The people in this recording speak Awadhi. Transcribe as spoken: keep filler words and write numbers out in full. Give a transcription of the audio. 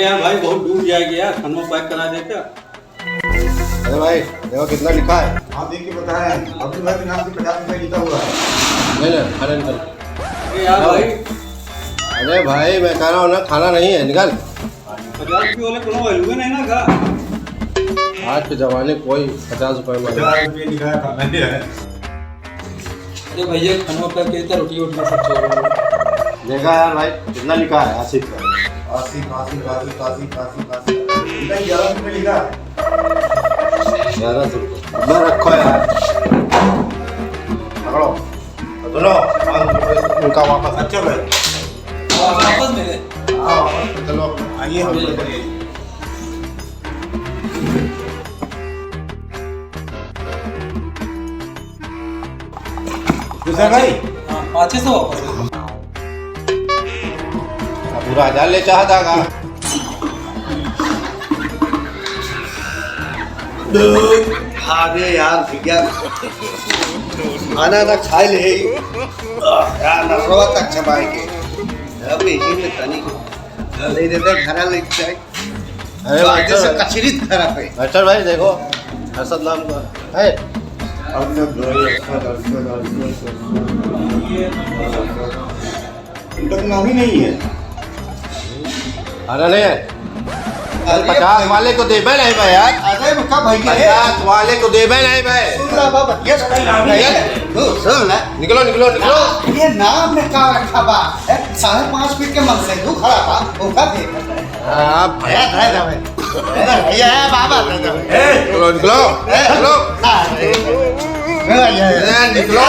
यार भाई, बहुत दूर जाएगी यार, खाना pack करा देता। अरे भाई, देखो कितना लिखा है। हाँ, देख के बताएं। अब्दुल भाई के नाम से पचास रुपए लिखा हुआ है। नहीं, नहीं, खाने निकल। अरे यार भाई। अरे भाई, मैं कह रहा हूँ ना, खाना नहीं है, निकल। पचास रुपये वाले कोनो value नहीं ना का? आज के जमाने कोई पचास रुपए में पचास रुपये लिखा है, खाना नहीं है। अरे भैया, खाना pack करता, रोटी वोटी सब छोड़ दो। देखा यार भाई, कितना लिखा है आसिफ का? आसिफ, आसिफ, आसिफ, आसिफ, आसिफ, आसिफ। इतना ग्यारह सौ रुपये लिखा है। ग्यारह सौ रुपये। इतना रखो यार। पकड़ो। सुनो, पाँच सौ रुपये उनका वापस। अच्छा भाई। वापस मिले। हाँ, वापस चलो। आइए, हम लोग चलिए। दूसरा भाई। हाँ, पाँचे सौ वापस। अब पूरा हजार ले चाहता का? अरे यार भैया, खाना ना खाए ले। यार, नसवा तक चबाए के। अब यही में तनी नहीं देता, घर ले जाए। अरे तो आगे से मास्टर, कचरी तरफ है। मास्टर भाई देखो, हर्षद नाम का है। हर्षद भाई, हर्षद, हर्षद, हर्षद, हर्षद। इनका तो नाम ही नहीं है। अरे नहीं। अरे पचास भाई। वाले को देबे नहीं भाई यार। अरे रुका भाई, ये पचास वाले को देबे नहीं भाई। सुन रहा बाबा, ये सुन रहा है। ये तू सुन ना। निकलो, निकलो, निकलो। ये नाम में का रखा बा? ए, साढ़े पाँच फीट के मन से तू खड़ा बा, ओका देख। हाँ, भाई। ए, दे दे भाई। अरे भैया, ए, बाबा, दे दे भाई। निकलो, निकलो, ए, निकलो। ना, ए, ए, निकलो।